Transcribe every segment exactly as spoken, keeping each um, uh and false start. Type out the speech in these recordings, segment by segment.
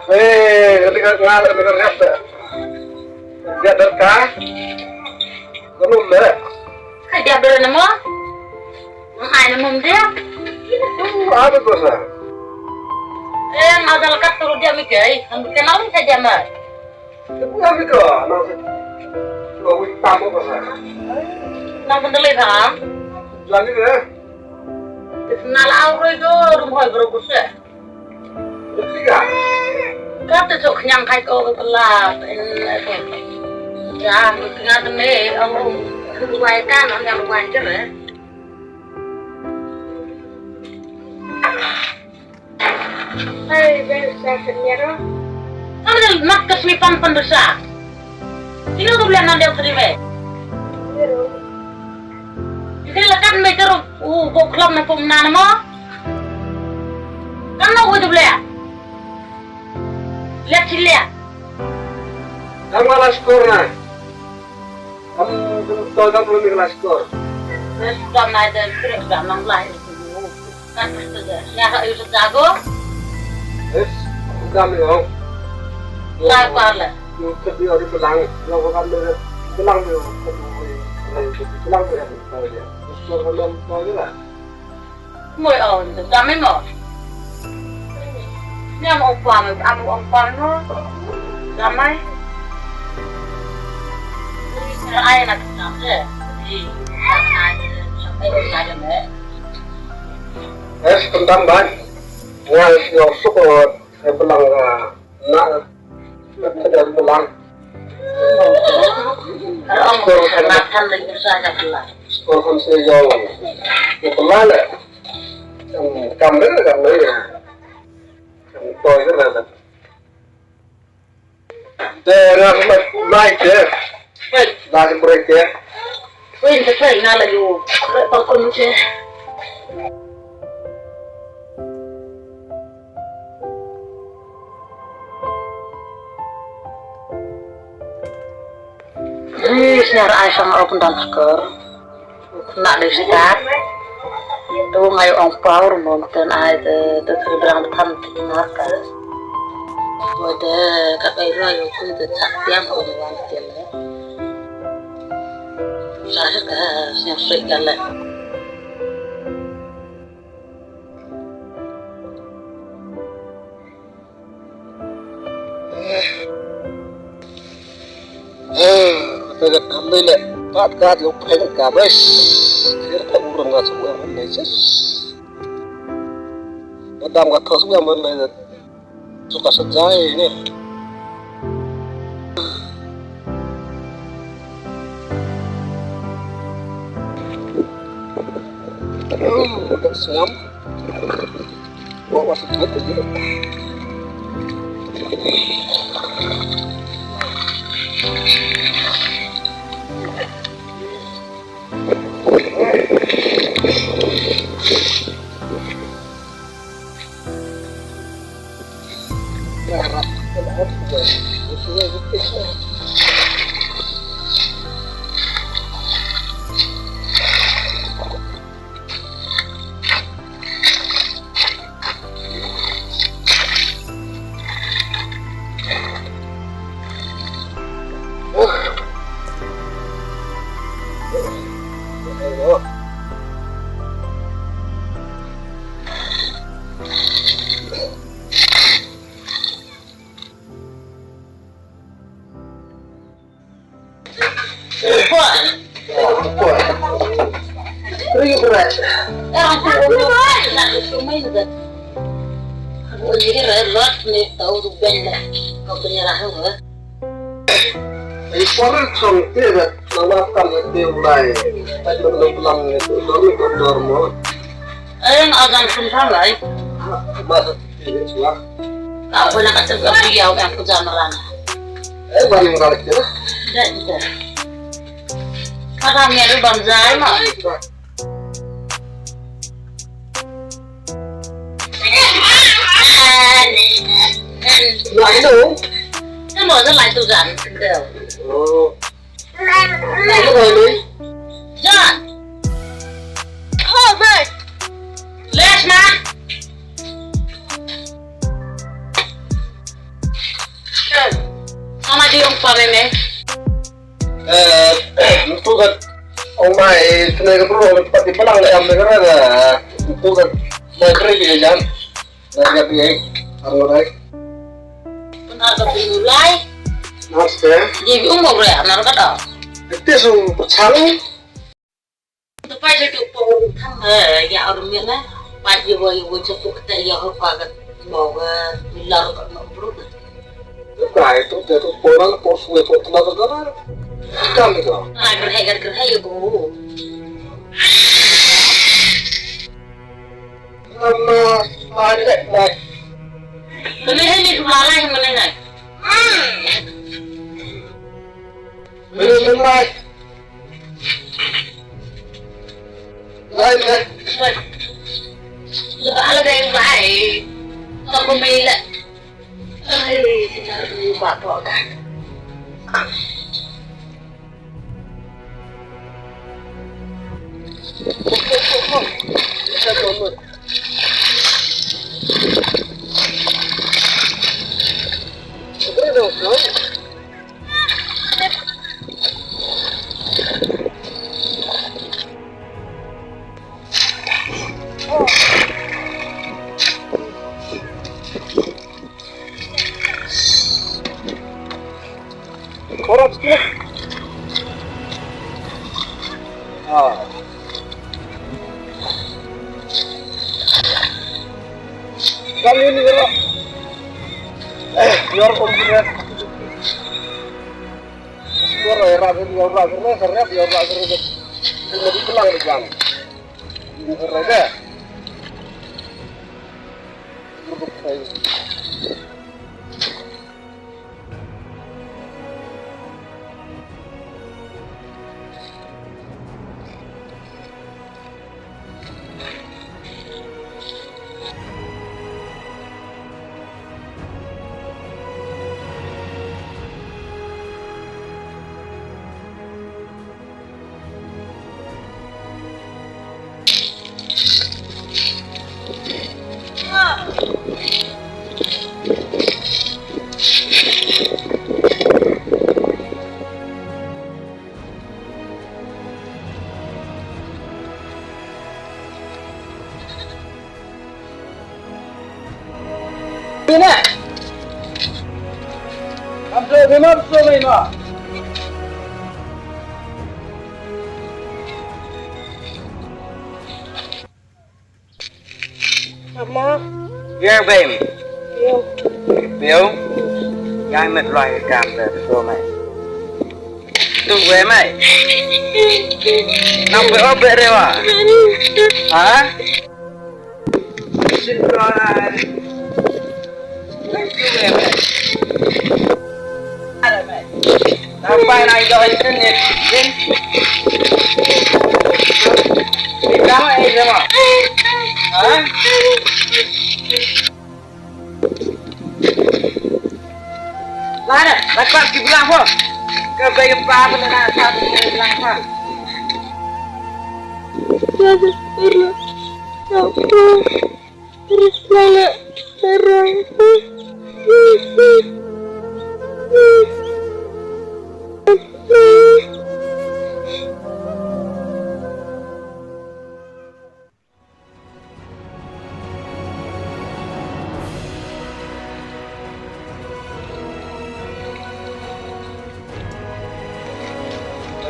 Eh, ngan ngan ngan rap da. Dia dah ka. Kamu meh. Ka dia ber nama? Ngai nama dia? Tu ada tu sa. Eh, ngadal kat tu dia mikai. Kamu kenal saja mah. Aku nggak mikir, nang se-, nggak wih tamu apa sa. Nang bendel ih, ha? Jadi deh. Nala au roi do rum hoi bro bus ya. Jadi kan? Kata sok nyang kai ko ke telat. Ya, ngat ne, au rum. Rubai kan, nang yang rubai je, eh. Hai, ben sa senyero. Kamu dah nak ke semipan pendosa. Sino tu boleh nandang terima. Jadi lekat me terus, uh, bok kelam na pemna nama. Kan nak itu boleh. Lihat sini lihat. Kamu alas skor na. Kamu tu tu kamu belum ikhlas skor. Terus kamu ada terus kamu lah. Kan terus tu dah. Nya ha yu sejago. Yes, udah mi ong. Lai pale. Yu kedi ori belang, yu kan de belang de. Belang de. Terus tu kan tu je lah. Moi ong tu dam mo. Nya mo ong pam, am ong pam mo. Damai. Ai na tu dam de. Di. Ai na de. Ai na de. Es pendam ban. Wal yo sukot. Ai belang, ah, na. Ai belang. Skor kan. Kan lagi usaha kan lah. Skor kan se yo. Yo belang le. Kam, kam le, kam le ya. Kam toy le la. Te na mai te. Mai na ke break te. Wei, te te na la yu. Re pa kon te. Ri sñiar ai sang ok ndan skor. Khynnah dei stad. To ngai ong pau ruh mo mten ai te, te sri brang te tham te na ka. Mo te ka kai ruh yo ku te chak tiam ong wan te le. Sa ka sñiar sui ka le. Eh, kata kat kam dei leh. Kat kat lok phen ka bes. Kir ta urang ka suwe man dei ses. Madam ka thos suwe man dei. Suka sejai ni. Hmm, kat siam. Ai por song te da na wa kam te u lai. Ai lo lo lam ne tu lo ni ko dor mo. Ai ang agan sun sa lai. Ba sa te ni swa. Ka ba na ka te ka ya ang ku jam ran. Ai ba ni ka te. Da da. Ka ta me ru ban jai ma. Lai tu. Kan mo sa lai tu jan. Oh. Lai tu ni. Jan. Oh, hey. Les na. Ïong pa me me. Eh, tu ka ong mai, tene ka bro, pat di palang le am ne ka ra. Tu ka mai kre di jam. Lai ka di ai, ar ngai. Pun ar ka di lai. Namaste. Di bi umur ya, nar ka da. Ite su pachang. Tupai te tu po tham, eh, ya orang ni na. Pai ye wo ye wo cepu kata ya ho ka ka bo ka lar ka no bro. Tupai tu te tu po na po suwe po tla ka ka. Kam ni ka. Ai, gerhai, gerhai ye ko. Nama pai dek pai. Mana ni tu lalai mana ni. Mana ni pai. Lai, lai. Lai, lai, lai. Aku mila. Ai, kita lupa kok kan. Korot sikit. Ah. Kali ini, bro. Eh, biar om kita. Biar ya, rapi, biar rapi, biar rapi, biar rapi. Ini di pelang di gang. Ini rapi. Bine. Am to bine, am to bine. Mama. Yang bem. Yang. Yang. Yang met lai kam de to mai. Tu we mai. Nang be obe rewa. Ha? Sampai na ïoh internet. Kita mah eh sama. Ha? Lada, dapat dibilang apa? Kebaikan apa dengan satu bilang apa? Lada, lada, lada, lada.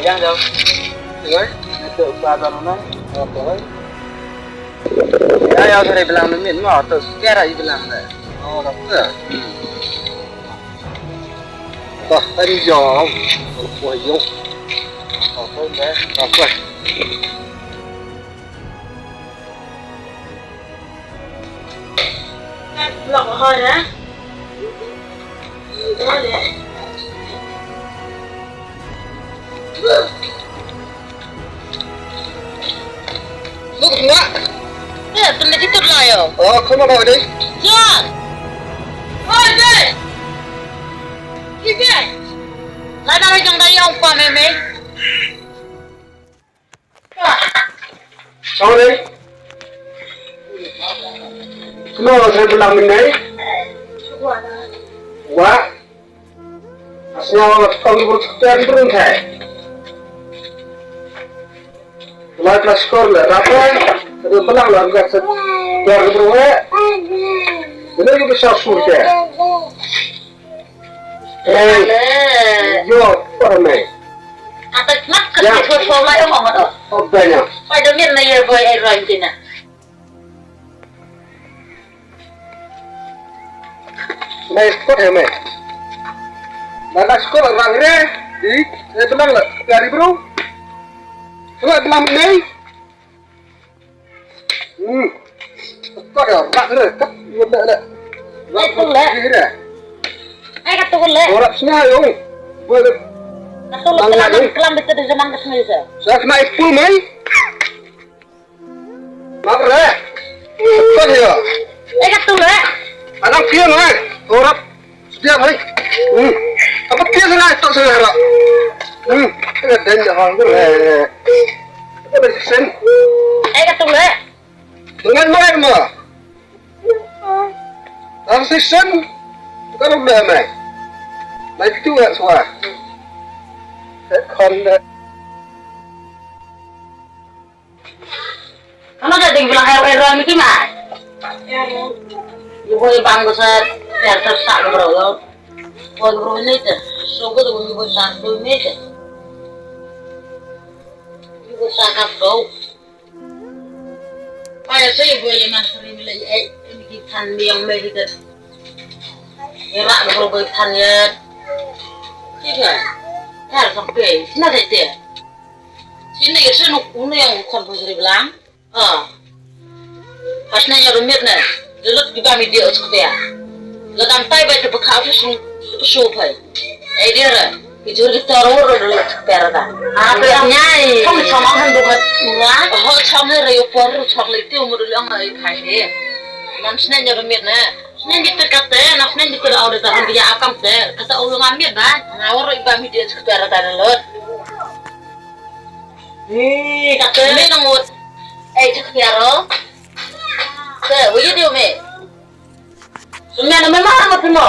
Yang jauh. Dengar? Itu apa namanya? Apa? Ya, ya, sore bilang demi mau tuh sekarang bilang deh. Oh, apa? Bah, tadi jauh. Apa yuk? Apa deh? Apa? Blok hor, eh? Look, nak. Ya, tunda di tur lah, yo. Oh, come on, buddy. John. Oi, dei. Ki dei. Lada jong da yong pa me me. Sorry. Kno sa bilang mynne? Wa. Wa. Sñiaw la ong ki bru ki bru thai. Lai pla skor la rap la. Ka dei balang la ka sa. Biar ki bru eh. Benar ki bisa sur ke. Eh. Yo, por me. Ata nak ka sa so so la ong ong to. Oh, banyak. Pai da miet na ye boy ai roi tina. Mai kot he mai. Nana skor rang re. Di, eh, benang la. Dari bro. Kena benang ni. Hmm. Kot ya, rang re. Kat, ngunda le. Ai, tu le. Ni re. Ai, kat tu le. Orang sini ayo. Boleh. Kat tu le, kelam, kelam betul di zaman kesini sa. Saya kena ipul mai. Bang re. Betul ya. Eh, kat tu le. Anak piang eh. Orang setiap hari. Hmm. Apa piang sana itu saya harap. Hmm. Ada dan dah hal tu le. Ada sen. Eh, kat tu le. Dengan mana ma? Ang si sen. Kalau dah mai. Mai tu kan suah. Kon dah. Ano ka ding bilang air air ram ki mai. Ibu ibang ko sa yar sa sa ko bro. Ko bro ni te. So ko ibu sa ko ni te. Ibu sa ka bro. Aya sa ibu ye man sari mila ye ni ki than liang me ki te. Era ko bro ko than ye. Ki ka. Yar sa pe. Na te te. Sini ya sunu unu yang kon pun seri belang. Ah. Hasna ya rumit na. Lelut ki ba mi dia ucuk dia. Ladam tai ba tu bekha tu sung tu su pai. Eh dia ra. Ki jur ki tor ur ur ur ur ur. Ah, tu yang nyai. Kong chong ang han buka mula. Oh, chong ni rayu por chong le ti umur le ang ai pai de. Nam sini ya rumit na. Sini di ter kata, nam sini di ter au de tahan dia akam te. Kata ulung amit ba. Ngawur iba mi dia ucuk dia ra ta lut. Ni kata ni nang mut. Eh, cik piaro. Te, wujud dia me. Sumia na me ma ma pimo.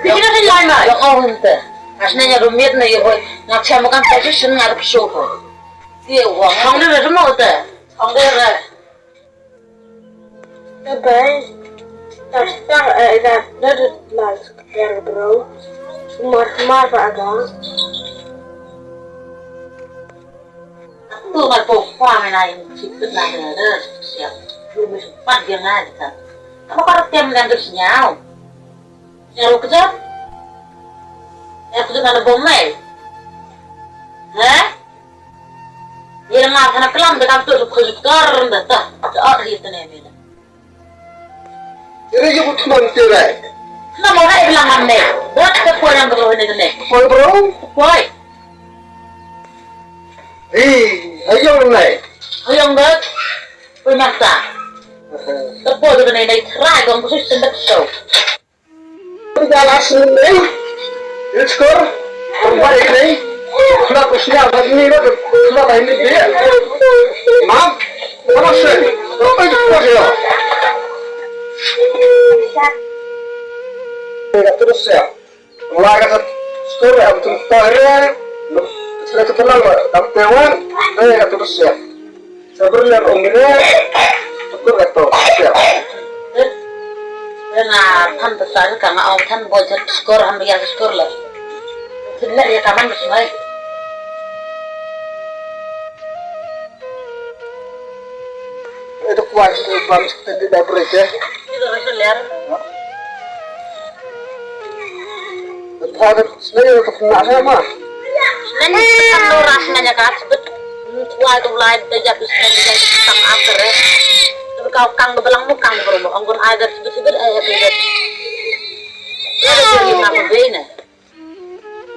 Bikin ada lai mai. Ya kau hente. Asne nya rumit na yo boy. Ngak siapa kan pasti sen ngar pesuh. Dia uang. Kau dia ada mau te. Kau dia ada. Ka bai, ta star a ila da da la ka per bro. Mar mar ba ga. Tu mar po kwa me na in chip na da da. Siap. Lu me pat dia na ka. Apa kau tem dan tu sinyal? Sinyal kejap. Ya kejap ada bom mai. Hah? Ye nga khana klam da kam tu khujkar da ta. Ta ri tane me. Tere ye kut man tere. Na mo rai bilang man ne. Dot ke poi yang bro ne ne. Poi bro. Poi. Eh, ayong ne. Ayong dot. Poi mata. Te poi ne ne rai kong kusus sendak so. Jalas ni, iskor, tempat ini, kena kusnya bagi ni, kena ini dia. Maaf, apa sih? Apa itu kau dia? Tidak terus ya. Mulai kata skor ya betul tahu ya. Sudah terkenal lah, tapi wan, eh, tidak terus ya. Sabar ler ong ne. Sabar ka to. Siap. Nga than ta sa ka nga ong than bo jat skor ham ya skor la. Thin la ya kaman bsmai. Itu kuat bam tadi dah break ya. Itu rasa ler. Tha ka snei ka pynah sha ma. Snei ka pynah ras na nya ka sbit. Twa tu lai da jap snei da jap tang akhir eh. Tu ka kang ka balang mu kang bro mo. Ong kun ai da sbit sbit ai da sbit. Ya da jap ni ma ko be ne.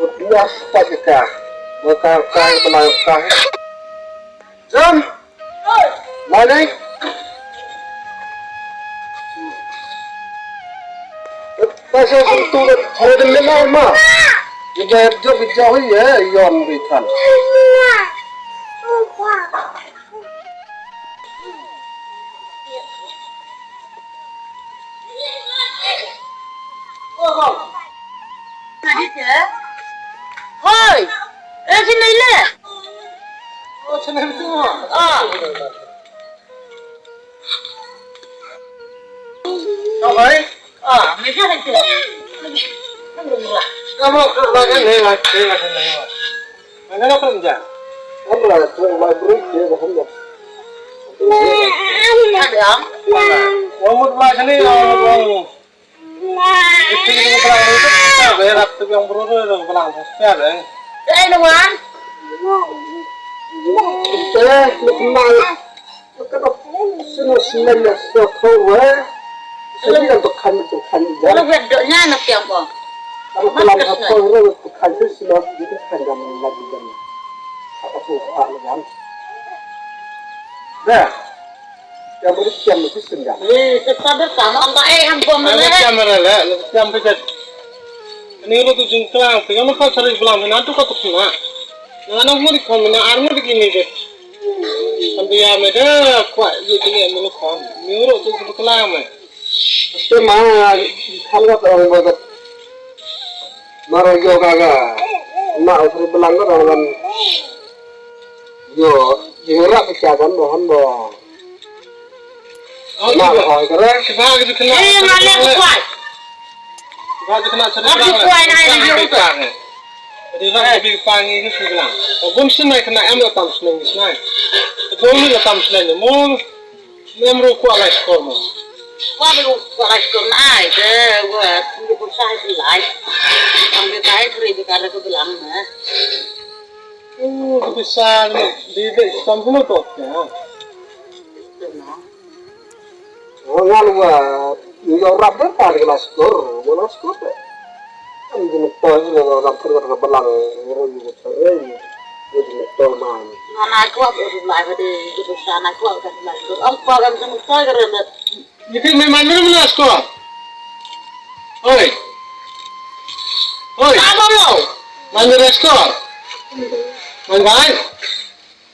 Ut dia spa kita. Mo ka ka balang ka. Jam. Malik. Pasal sentuh dah ada lemah mah. Kita jauh jauh ya, yon bitan. Hoi. Eh, sini le. Oh, sini tu. Ah. Hoi. Ah, mesti ada tu. Kamu makan ni, makan ni, makan ni. Mana nak kerja? Kamu lah tu, library dia dah kerja. Ada. Kamu makan ni, kamu. Iti ki tnga plang ni tu, ta ba rap tu yang bru tu, tu plang tu, siap, eh. Eh, Nuan. Eh, lu kenal. Ka dok sino sino ya so ko we. Sino yang tu kan tu kan ya. Kalau gue dok nya nak yang apa? Kalau kelam apa orang tu kan tu sino itu kan jam lagi jam. Apa tu tak jam. Dah. Jam ri jam ri shisha. Ni, ka sa da sa ma ba eh ham bom. Ala ne. Jam re le, jam pe jat. Ni ro tu jingklang, pe jam ka sa ri blang na tu ka tu na. Na na mu di kon na ar mu di kini de. Kan dia me de kwa ye de ye mu kon. Ni ro tu tu klang me. Te ma, kham ka tong ba ka. Mara yo ka ka. Ma u sri belang ka tong kan. Yo, yo rak ka kan ba han ba. Ma ko ka re. Kiba ka kena. Eh, ma le kwai. Kiba ka kena. Kiba ka kena. Jadi rak bi pangi ni sri belang. Bun sini kena em tam sini sini. Bun ni tam sini mo. Mem ruh kwah lai skor mo. Kwah bi ruh kwah lai skor na ai de wa tu ko sai lai. Am de tai kri bi kar ko bilang na. Oh, ko bisa ni di de tam ko to ya. Oh, ngal wa ni yo rap de par lai skor, mo lai skor de. Am jingmyntoi lo, lo, lam pur ka balang, ro yu ko chare yu. Ye jingmyntoi man. Na na kwah ko lai ba de, ko sa na kwah ka lai. Am kwah ka jingmyntoi ka re. Ni ki me man ni na skor. Oi. Oi. Ka ba lo. Man ni skor. Man bai.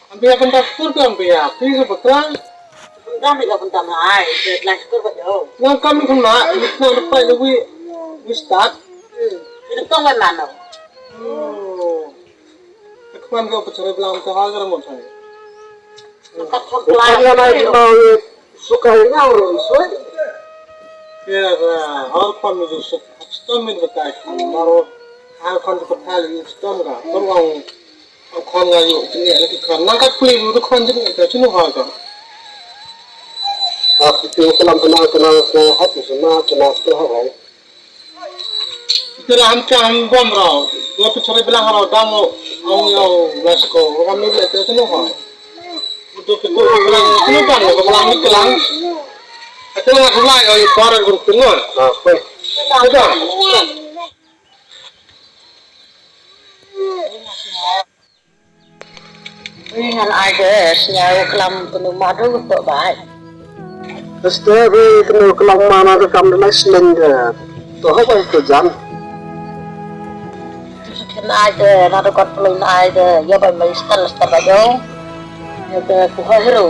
Am pia pynta skur pia am pia. Pia ka patra. Pynta mi ka pynta mai. Pynta skur ba jo. Nang kam ni khun ma. Ni khun ma pai ni wi. Wi start. Hmm. Ni tong wan mano. Hmm. Khwan ko pachare blang ta ha gar mo thai. Ka khon kla. Khwan la mai ma wi. Suka ri nga ro soi. Pia ka har khwan mi suk. Stom mi batai. Maro. Har khwan ko thali stom ka. Ko wang. Khon nga yu, tini ala ki khon. Nang kat pli du khon jing ita chinu ha ka. Aku tu kelam kena kena kena hati sama kena tu ha rai. Ita la ham cha ham bom rau. Dua tu chari belang rau dam o. Au yau lasko. Ram ni ita chinu ha. Itu kita belang chinu kan, belang ni kelang. Aku ngat lai au yu para guru kunu. Apa? Sudah. Ri ngan ai de sñiaw klam kenu madu to bai. Este ri kenu klam mana de kam de lai slen de. To ho bai to jan. Ken ai de na de kot pelun ai de ya bai mai stan stan ba jong. Ya de ku ho hero.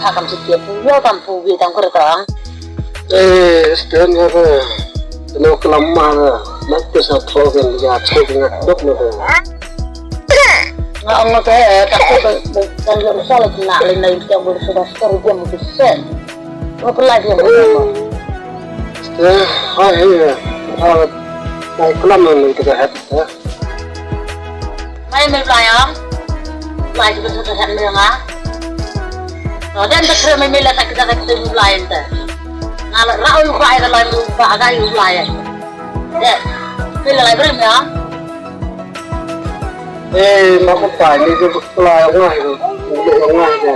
Ha kam si kiet yo kam pu wi tam kere tang. Eh, este ni de. Kenu klam mana. Nak ke sa tho ken ya tho ken dok na de. Nga ong te, eh, ka tu kan yang salah kena lain lain yang boleh sudah sekarang dia mesti sen. Mau pelai dia mau. Eh, hai, eh, ah, hai, kelam ni kita hat, eh. Mai mai pelai ang. Pelai kita sudah hat ni nga. Oh, dan tak kira mai mai lah tak kita tak kita pelai ente. Ngala rau yu pelai kalau yu pelai yu pelai. Eh, mai lai beri ya. Eh, ma ko pa ni ko pla nga ko. Ko nga ko.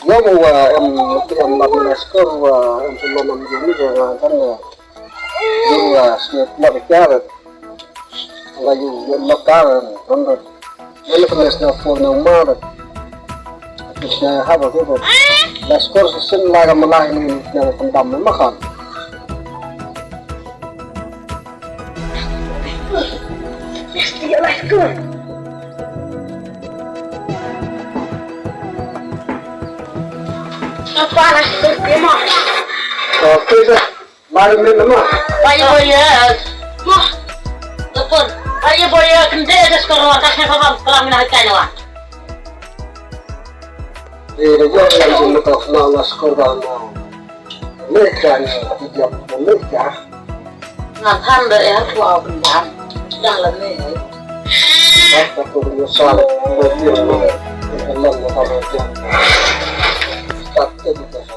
Yo mo wa em ko em ma na skor wa em so ma ni ni nga kan ya. Yo wa si na bi ka. Nga yu yo ma ka kan. Kan. Yo ko na skor na ma. Ko na ha ba ko. Na skor sin la ga ma la ni na ko dam ma kan. Mesti ya lah tu. Apa lah tu dia mah? Okey dah. Mari main nama. Baik, oh yes. Mah. Telepon. Ayo boy, ya kende de skor wa, tak ne papa kelam ina kai na wa. Eh, de yo yang jin ka na la skor ba na. Ne kan, dia ne ka. Ngan than de ya tu au kan dan. Yang la ne ai. Ba ka tu ni sa le, ba dia ne. Kan la na ba dia. Tak te di